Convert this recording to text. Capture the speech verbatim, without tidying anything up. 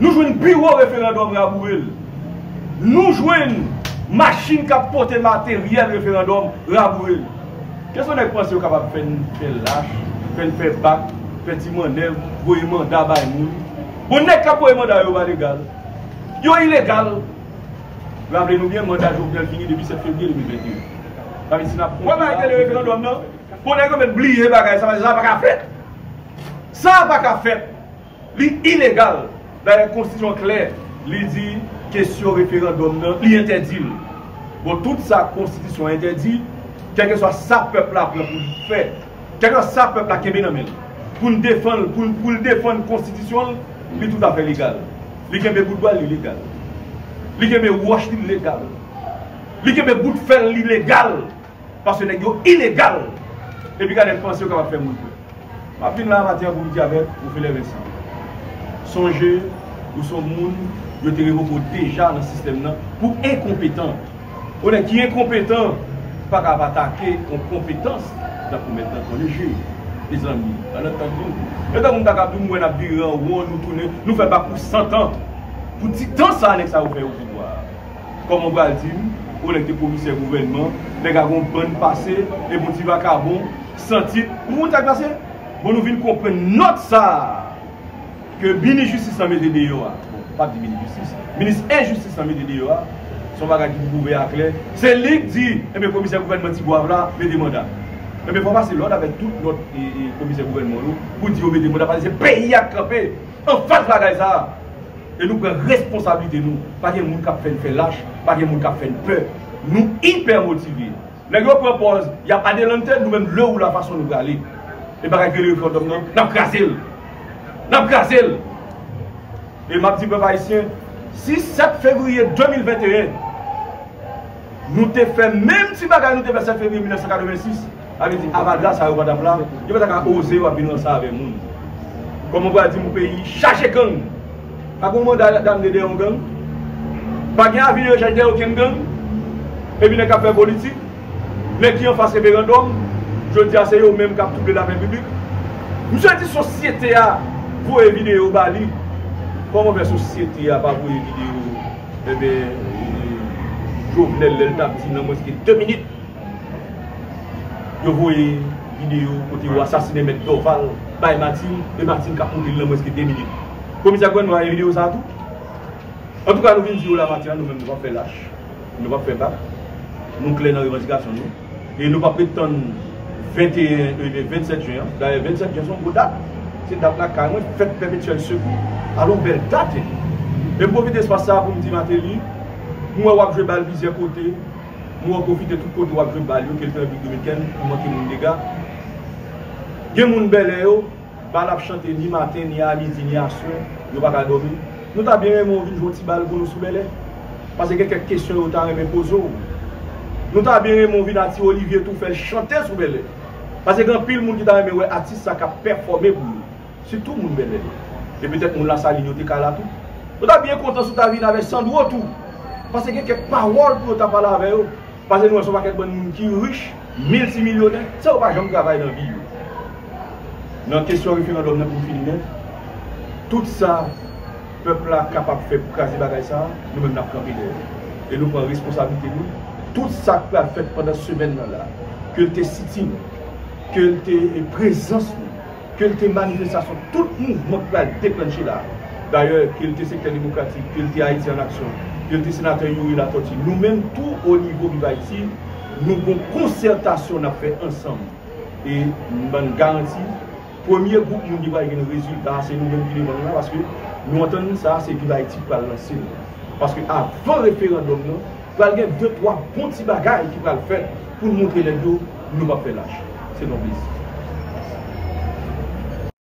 Nou jwenn biwo referandòm, raboure l. Nou jwenn machin k ap pote materyèl referandòm, raboure l. Kèk nèg panse yo kapab fè n fè lach, fè n fè bak, fè ti mannèv, voye manda bay moun. Bon, nèg k ap voye manda yo pa legal. Yo ilegal. Raple nou byen, manda Jovenel fini depi sèt fevriye de mil venteyen. Sa vle di si n ap konte la, referandòm nan, bon, nèg yo mèt bliye bagay sa, sa pa ka fèt. Sa pa ka fèt. Li ilegal. Dayè, konstitisyon klè, li di kesyon referandòm nan, li entèdi l. Bon, tout sa konstitisyon entèdi, kèlkeswa sa pèp la pran pou l fè, kèlkeswa sa pèp la kenbe nan men l, pou n defann, pou, pou l defann konstitisyon l, li toutafè legal. Li kenbe bout bwa l, li legal. Li kenbe wòch li, li legal. Li kenbe bout fè l, li legal. Paske nèg yo ilegal. Epi gade, panse yo kapab fè moun pè. M ap vin la maten an pou m di avèk ou, Felè Vincent. Sonje, ou se yon moun yo te revoke w deja nan sistèm nan pou enkonpetan. Yon nèg ki enkonpetan pa ka ap atake yon konpetans tankou mèt Antoine Jules. Mezanmi, ann tande m. E tankou m ta ka di w, m wè n ap vire an won, nou tounen, nou fè bak pou san tan. Pou ti tan sa a nèg sa yo fè yo pouvwa a. Kòman w pral di m, ou nèg te komisè gouvènman, nèg a gon bann pase, epi yon ti vakabon, san tit, ou konn sa k pase? Bon, nou vin konprann nòt sa a ke minis jistis lan mete deyò a, bon, pa di minis jistis, minis enjistis lan mete deyò a, se yon bagay ki pwouve aklè. Se li k di, enben, komisè gouvènman Ti Gwav la, mete manda. Enben, fò w pase lòd avèk tout lòt, e, e, komisè gouvènman yo, pou di yo mete manda, paske se peyi a k kanpe anfas bagay sa a. E nou pran responsablite nou. Pa gen moun k ap fè n fè lach, pa gen moun k ap fè n pè. Nou ipè motive. Nèg yo pran pòz, y ap adelante, nou menm, le ou la fason nou prale. E bagay ki rele referandòm nan, n ap kraze l. N ap kraze l. E m ap di pèp ayisyen, si sèt fevriye de mil venteyen, nou te fè menm ti bagay nou te fè sèt fevriye mil nèf san katrevensis, sa vle di avadra sa yo pa t ap la, yo pa t ap ka oze yo ap vin ranse avè moun. Kòman w pral di m yon peyi chaje gang? Pa gen yon manda damne dèyè yon gang? Pa gen avi de rechèch dèyè okenn gang? Epi nèg k ap fè politik, nèg ki anfas referandòm, jodi a se yo menm k ap twouble lapè piblik. Misye di sosyete a voye videyo ba li. Kòman fè sosyete a pa voye videyo? Enben, Jovenel, lè l t ap di nan mwens ke de minit, yo voye videyo kote yo asasinen mèt Dorval bay Martine, e Martine k ap montre l nan mwens ke de minit. Komisè gouvènman a gen videyo sa a tou? Antouka, nou vin di yo la maten an, nou menm nou p ap fè lach, nou p ap fè bak, nou klè nan revandikasyon nou. E nou p ap ret tann venteyen, e, vennsèt jen an. Dayè, vennsèt jen se yon gwo dat. Se dat lakay mwen, fèt Pèpetyèl Sekou. Alò, bèl dat. E m pwofite espas sa a pou m di Martelly, m wè w ap jwe bal plizyè kote, m wè w pwofite tout kote w ap jwe bal yo, ke l te Repiblik Dominikèn, pou manke moun dega. Gen moun Bèlè yo, bal ap chante ni maten, ni a midi, ni aswè, yo pa ka dòmi. Nou ta byen renmen w vin jwe yon ti bal pou nou sou Bèlè. Paske gen kèk kesyon yo ta renmen poze w. Nou ta byen renmen w vin a Ti Olivye tou fè l chante sou Bèlè. Paske gen anpil moun ki ta renmen wè atis sa k ap pèfòme pou yo. Sitou moun Bèlè yo. E petèt moun Lasalin yo te ka la tou. Nou ta byen kontan si w ta vin avèk Sandro tou. Paske gen kèk pawòl pou yo ta pale avè yo. Paske nou wè se yon pakèt bann moun ki rich, miltimilyonè, san yo pa janm travay nan vi yo. Nan kesyon referandòm nan pou m fini nèt, tout sa pèp la kapab fè pou kraze bagay sa a, nou menm n ap kanpe dèyè. E nou pran responsablite nou. Tout sa k pral fèt pandan semèn nan la, ke l te sitin, ke l te prezans nou, ke l te manifestasyon, tout mouvman k pral deklanche la. Dayè, ke l te Sektè Demokratik, ke l te Ayiti an Aksyon, ke l te Senatè Youri Latortue, nou menm tou o nivo Viv Ayiti, nou gon konsètasyon n ap fè ansanm. E m ban n garanti, premye gwoup moun ki pral gen rezilta a, se nou menm ki devan nou la, paske nou antann sa, se Viv Ayiti k pral lanse l. Paske avan referandòm nan, pral gen de twa bon ti bagay ki pral fèt pou n montre nèg yo nou p ap fè lach. Se yon plezi.